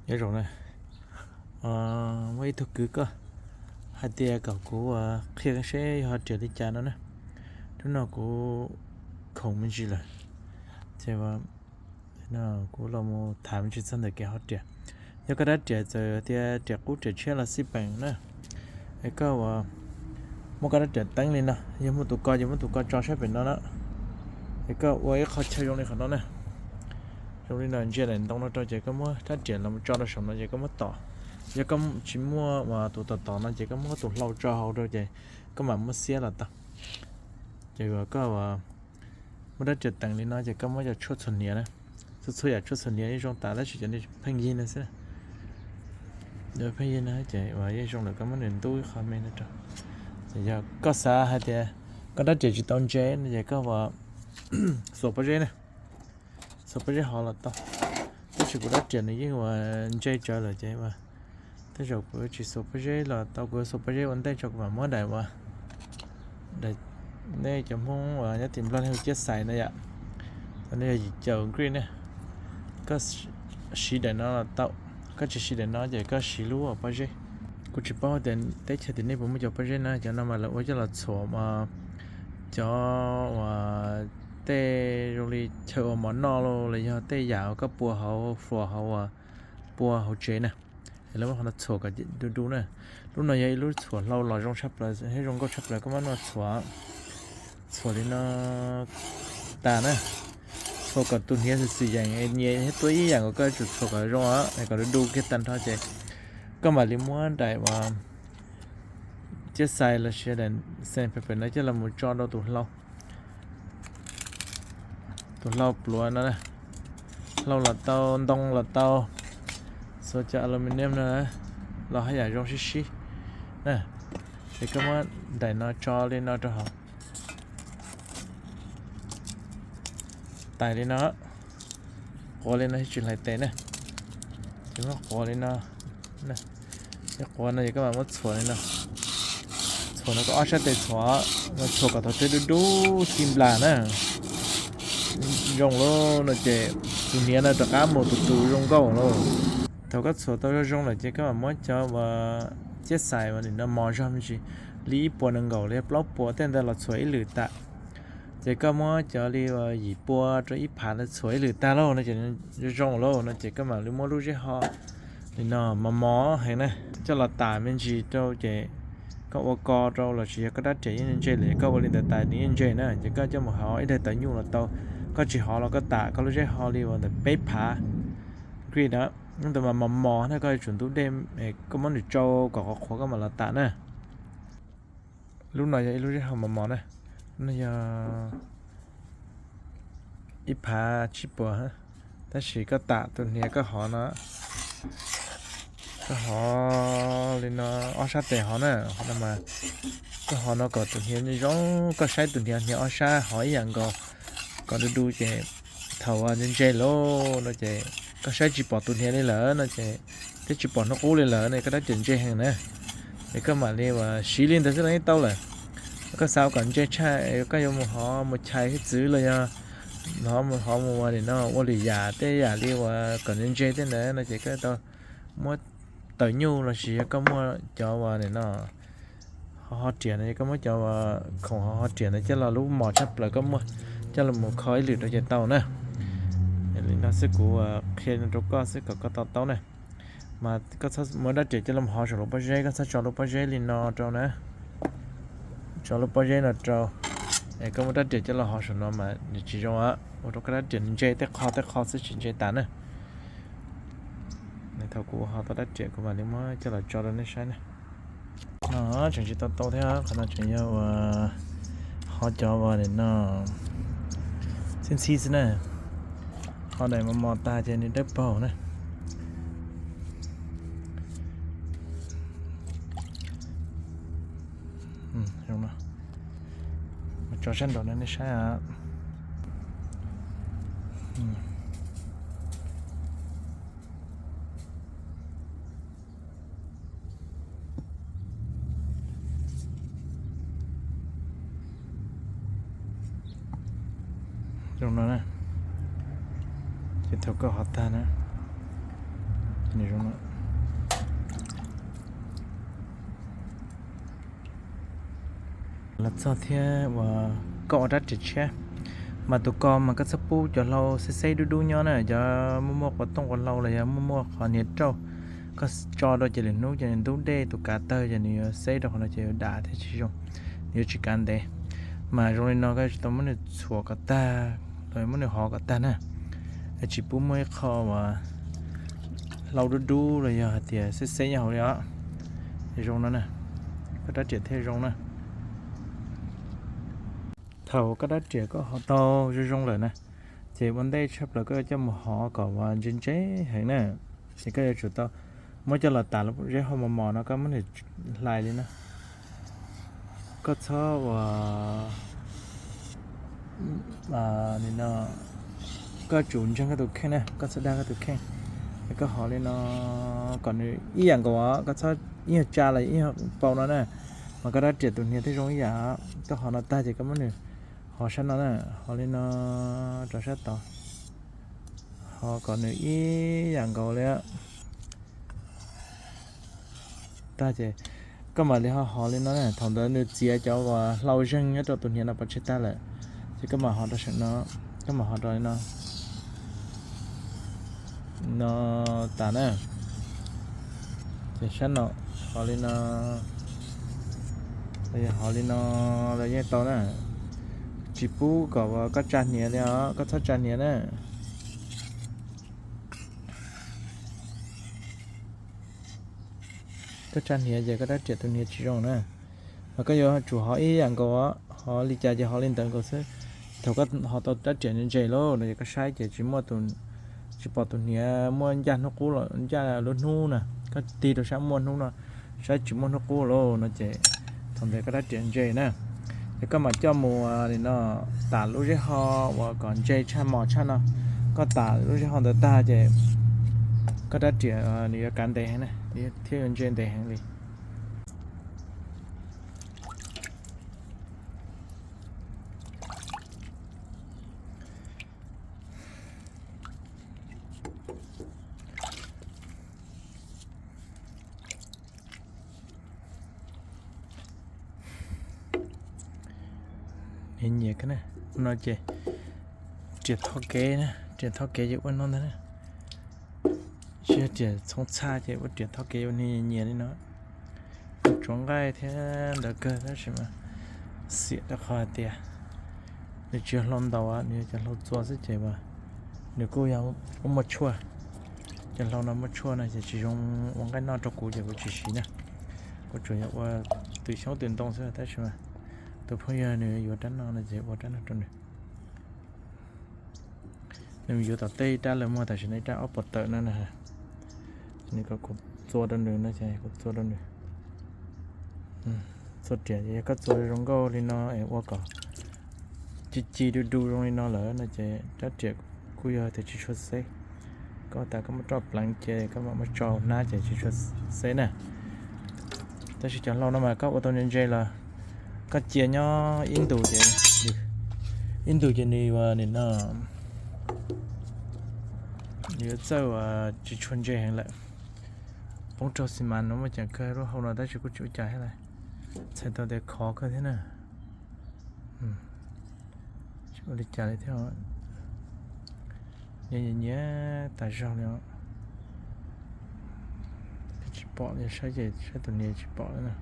Nyob zoo na, muaj ib tug kwv koj hais tias kom kuv qhia seb yog ho riam li cas no na. Hnub no kuv khoom me ntsis lawm, ces kuv los mus tham me ntsis txog ntawm kev ho riam. Yog koj rab riam txawm tias riam qub riam tshiab los xij peem na, es koj ua muab koj rab riam teeb li no, yog muaj tus ko ces muab tus ko tso sab pem no na. Es koj ua ib qho chaw zoo li qhov no na. Zoo li no, ntsia daim ntoo no rau ces koj muab rab riam los tso rau saum no ces koj muab tom. Yog koj tsis muaj tus tom tom no ces koj muab tus hlau tso hauv rau ces koj mam muab xiab los tau. Ces koj muab rab riam teeb li no ces koj muab cov tshuaj txhuam hniav na. Txhua txhua yam tshuaj txhuam hniav yeej zoo tas tab sis cov pheej yig no xwb. Pheej yig no ces yeej zoo lawm, koj muab nws ntub ib qho me no rau. Ces yog koj xav hais tias koj rab riam tsis tau ntse no ces koj ua xuas pob zeb na. Xuas pob zeb hov los tau. Tab sis kuv rab riam nws yeej ua ntse tsawv lawm ces ua, tej zaum kuv tsis xuas pob zeb los tau, kuv xuas pob zeb ua ntej tso kuv mam muab daim ua, nej cov Hmoob uas nyob tim Nplog hu ciab xais na yom. Tau no yog yim caum grit ne. Koj siv daim no los tau, koj tsis siv daim no ces koj siv lub pob zeb. Kuv tsis paub tias teb chaws tim nej puas muaj cov pob zeb na, cov no mas lawv ua coj los txhuam cov uas tej zoo li chaw ua mov noj los yog tej yam uas koj pua hauv floor hauv uas pua hauv tsev na. Es lawv muab qhov no txhuam kom du du na. Lub no yog ib lub txhuam hlau los zoo tshaj plaws thiab zoo nkauj tshaj plaws, koj muab no txhuam, txhuam li no tas na. Txhuam kom tus hniav xwm xwm yeem nyias thiab tuab ib yam nkaus, koj yuav tsum txhuam kom zoo es kom du du kiag tag nrho ces koj mam li muab daim uas ciab xais los sis daim sandpaper no coj los mus tso rau tus hlau, tus hlau pluav no, hlau los tau, ntoo los tau, xuas cov aluminium no los haj yam zoo sib sib na. Ces koj muab daim no tso li no rau hauv, tais li no, quav li no thiaj tsis hlais tes na. Ces muab quav li no, quav no ces koj mam muab txhuam li no. Txhuam no koj ob sab tes txhuam, no txhuam kom thaum twg du du ci nplas na, zoo lawm no ces tus hniav no rov qab mus tus tus zoo nkauj lawm. Thaum koj txhuam tau zoo zoo lawm ces koj mam muab cov uas ciab xais uas nim no mos zog me ntsis, li ib puas nees nkaum li plaub puas tej ntawd los txhuam ib lwm tas. Ces koj muab cov li uas yim pua rau ib phav ntawd txhuam ib lwm tag lauj no ces zoo zoo lawm no ces koj mam li muab lub zeb ho li no mos mos heev na, coj los tas me ntsis rau ces koj ua ko rau los sis yog koj rab riam yeej ntse lawm koj ua li ntawd tas nws yeej ntse na, ces koj coj mus hov ib daim tawv nyuj los tau. Koj tsis hov los koj tas koj lub zeb ho li uas ntawm peb phav grit na, ntawd mas mos mos na, koj yuav tsum ntub dej, koj muab nws tsau kom qhuav qhuav koj mam los tas na. Lub no yog ib lub zeb ho mos mos na, lub no yog ib phav tsib puas, tab sis koj tas tus hniav koj hov no, koj hov li no ob sab tes hov na, qhov no mas koj hov no kom tus hniav zoo, koj saib tus hniav, hniav ob sab hov ib yam nkaus kom du du ces thaum uas ntse ntse lawm no ces koj saib tsis pom tus hniav li lawm no ces, thiab tsis pom hnub qub li lawm no koj rab riam ntse heev na. Es koj mam li uas siv li ntawd xwb los yeej tau lawm. Koj xav kom ntse tshaj koj yuav mus hov mus chais thiab txwv los yog hov mus hov mus ua li no ua lwm yam tej yam li uas kom ntse ntse tej ntawd no ces koj tau muab tawv nyuj los sis yog koj muaj cov uas nim no ho ho riam no, yog koj muab cov uas khoom ho ho riam ntawd coj los lub mos tshaj plaws koj muaj coj los mus kho ib lwm rau ces tau na. Li no xwb kuv qhia no rau koj xwb kom koj to taub na. Mas koj txhob muab rab riam coj los hov saum lub pob zeb, koj txhob tso lub pob zeb li no rau na. Tso lub pob zeb no rau, es koj muab rab riam coj los hov saum no mas nws tsis zoo, ua rau koj rab riam ntse tej qho tej qho xwb tsis ntse tas na. Thaum kuv ho tau rab riam kuv mam li muab coj los tso rau nej saib na. No tseem tsis tau tau thiab, qhov no tseem yog uas ho cov uas nim no txhib ntxhib xwb na. Ho daim mos mos tas ces nws dawb paug na. Tso sab nraud no nej saib. Zoo no na, ces thaum koj hov tag na, nws zoo Los txog thiab uas koj ua rab riam tshiab, mas tus ko mas koj txhob pub cov hlau xeb xeb dub dub nyob na, cov muaj muaj quav tooj quav hlau los yog muaj muaj qhov hniav rauj, koj tso rau ces lwm hnub ces nws ntub dej tus kav tawg ces nws yuav xeb rau qhov no ces yuav dam thiab tsis zoo, nws yuav tsis kav ntev. Mas zoo li no koj yuav tsum tau muab nws txhuam kom tag los muab nws hov kom tag na, es tsis pub muaj ib qho uas hlau dub dub los yog hais tias xeb xeb nyob hauv li os. Zoo no na, koj rab riam thiaj zoo na. Thaum koj rab riam koj hov tau zoo zoo lawm na, ces ua ntej tshaj plaws koj yuav coj mus hov kom uas ntse ntse heev na. Ces koj yuav tsum tau muab coj los tas lub zeb hauv mos mos no, koj muab nws hlais li no. Koj txhob uas, no, koj tsum ntseeg koj tus kheej na, koj txhob dag koj tus kheej. Koj hov li no kom nws ib yam nkaus, koj txhob ib nyuag tsa los ib nyuag paus no na, mas koj rab riam tus hniav thiaj zoo ib yam. Koj hov no tag ces koj muab nws hov sab no na, hov li no rau sab tod, hov kom nws ib yam nkaus li. Tag ces koj mam li ho hov li no na, thaum ntawd nws txiav cov uas hlau zeeg nyob rau tus hniav no pov tseg tag lawm, ces koj mam hov rau saum no, koj mam hov rau li no, no tas na. Ces sab no hov li no, los yog hov li no los yeej tau na. Tsis pub kom koj tsa hniav li os, koj txhob tsa hniav na. Koj tsa hniav ces koj rab riam tus hniav tsis zoo na. Mas koj yuav tsum hov ib yam nkaus, hov li cas ces hov li ntawd nkaus xwb. Thaum koj hov tau rab riam ntse ntse lauj no ces koj saib ces tsis muaj, tsis pom tus hniav muaj ncaj hnub qub los ncaj lub hnub na. Koj tig rau sab muaj hnub no, saib tsis muaj hnub qub lauj no ces thaum ntawd koj rab riam ntse na. Ces koj mam coj mus li no, tas lub zeb ho uas kom ntse tshaj mos tshaj no. Koj tas lub zeb ho ntawd tag ces koj rab riam nws yuav kav ntev heev na, thiab yuav ntse ntev heev li. Nyiam nyiam no ces riam tho kev na, riam tho kev ces ua no ntag na. Tsis yog riam txhoov txha ces ua riam tho kev ua nws nyiam nyiam li no. Tsuav nqaij thiab ntawd kawg tab sis mas xiam rau qhov hais tias nws tsis yog hlau ntaus, nws yog cov hlau txua xwb ces nws kuj yog muaj tshuaj. Cov hlau no muaj tshuaj no ces tsis zoo ua nqaij noj rau kuv ces kuv tsis siv na. Kuv tsuas yog ua tws xyoob tws ntoo xwb tab sis mas tus phooj ywg nws yuav rab no no ces ua rab no rau nws. Nws yuav tom tej rab lawv muag tam sim no ib rab ob puas tawm no na. Nws kom kuv txua rau nws no ces kuv txua rau nws. Txua riam ces yog koj txua zoo nkauj li no es ua kom ci ci du du zoo li no lawm no ces rab riam kuj yog tias tsis tshua xeb. Koj tas koj muab roj pleev cia koj mam muab tso hnab ces tsis tshua xeb na. Tab sis cov hlau no mas koj ua tau ntse ntse los koj cia nyob ib ntus ces, ib ntus ces nws yuav, nws no, nws yuav txawj uas tsis tshua ntse heev lawm. Poob rau xi mas no muaj ceem kawg lub hau no tab sis kuj tsis ua cas thiab lauj. Txhais tau tias khov kawg thiab na. Tsis ua li cas li thiab. Nyiam nyiam nyiam tas zog li. Tsis pom li, saib ces saib tus niag tsis pom li na.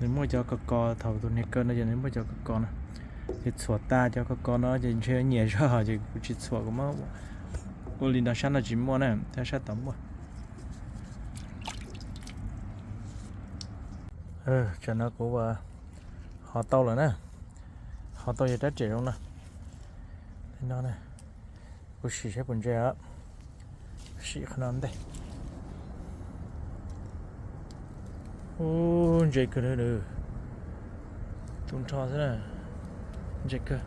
Nws muaj cov ko ko, thaum tus niag kaw no ces nws muaj cov ko ko no. Ces txhuam tas cov ko ko no ces ntshe nyiam zog ces kuv tsis txhuam, kuv muab ua li no, sab no tsis muaj na, thiab sab tod muaj. Tsam no kuv ua hov tau lawm na. Hov tau yog rab riam zoo no. Li no na. Kuv sim saib puas ntse os. Sim qhov no ntej. Ub, ntse kawg li. Tu nrho xwb na. Ntse kawg.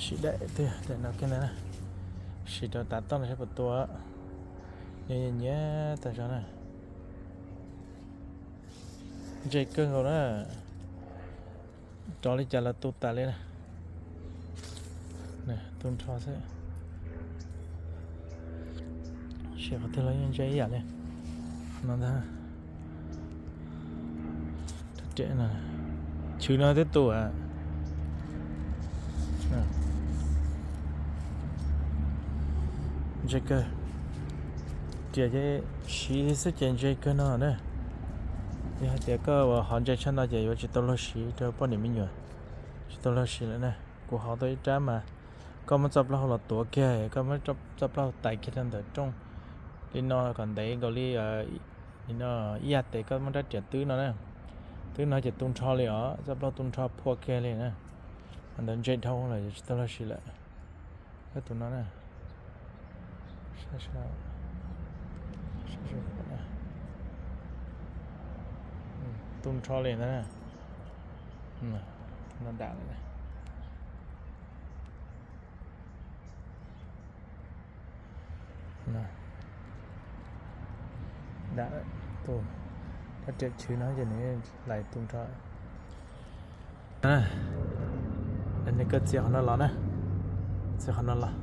Sim daim twg daim no kiag ntag na. Sim rau tav toj no saib puas tua. Nyiam nyiam nyiam tas zog na. Ntse kawg nkaus na. Rov li cas los tu tas li na. Tu nrho xwb. Sim qhov twg los yeej ntse ib yam li no ntag. Chwv no twb tu, ntse kawg. Riam ces siv xwb ces ntse kawg no na. Yog hais tias koj ua hov ntse tshaj no ces yuav tsis tau luag siv rau poj niam me nyuam, tsis tau luag siv lawm na. Kuv hov tau ib rab mas koj muab txoj plaub hau los tuav kiag, koj muab txoj plaub hau tais kiag rau ntawm rooj li no kom ntev nkaus li ib yam tes koj muab rab riam twb no na. Twb no ces tu nrho li os, txoj plaub hau tu nrho phua kiag li na. Ntawd ntse dhau lawm, tsis tau luag siv lawm. Koj tus no na, tu nrho li ntawd na. No dam lawm, dam, tus rab riam chwv no ces nws lais tu nrho. Niag kaw txiav qhov no los na, txiav qhov no los.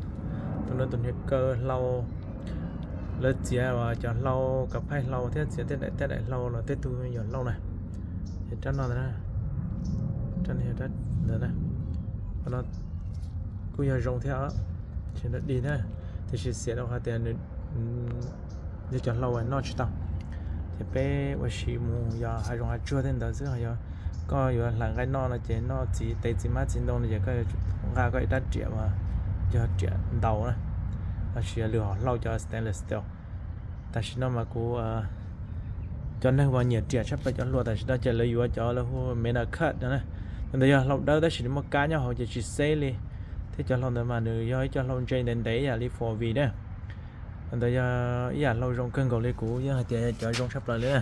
Tus no tus niag kaw hlau, lawv txiav cov hlau, kav phaij hlau thiab txiav tej daim tej daim hlau los tej tug yuav hlau na. Ces rab no ntawd, rab no ntawd, qhov no kuj yog zoo thiab, tsis dig thiab, tiam sis xiam rau qhov tias nws yog cov hlau noj tsis tau. Ces peb ua siv mus yog hav zoov hav tsuag tej ntawd xwb. Yog koj yuav hlais nqaij noj no ces noj txiv tes txiv hmab txiv ntoo no ces koj yuav tsum nqa koj ib rab riam uas yog riam ntaus na, los sis yog lwm hom hlau cov stainless steel. Tam sim no mas kuv, cov neeg uas nyiam riam tshaj plaws cov hluas tam sim no ces lawv yuav cov lawv hu metal cut no na. Ntawd yog hlau dawb tab sis nws muaj kab nyob hauv ces tsis safe li, thiab cov hlau ntawd mas nws yog ib co hlau ntse ntev ntev ib yam li four V na. Ntawd yog ib yam hlau zoo kawg nkaus li, kuv yeej hais tias yog cov zoo tshaj plaws li na.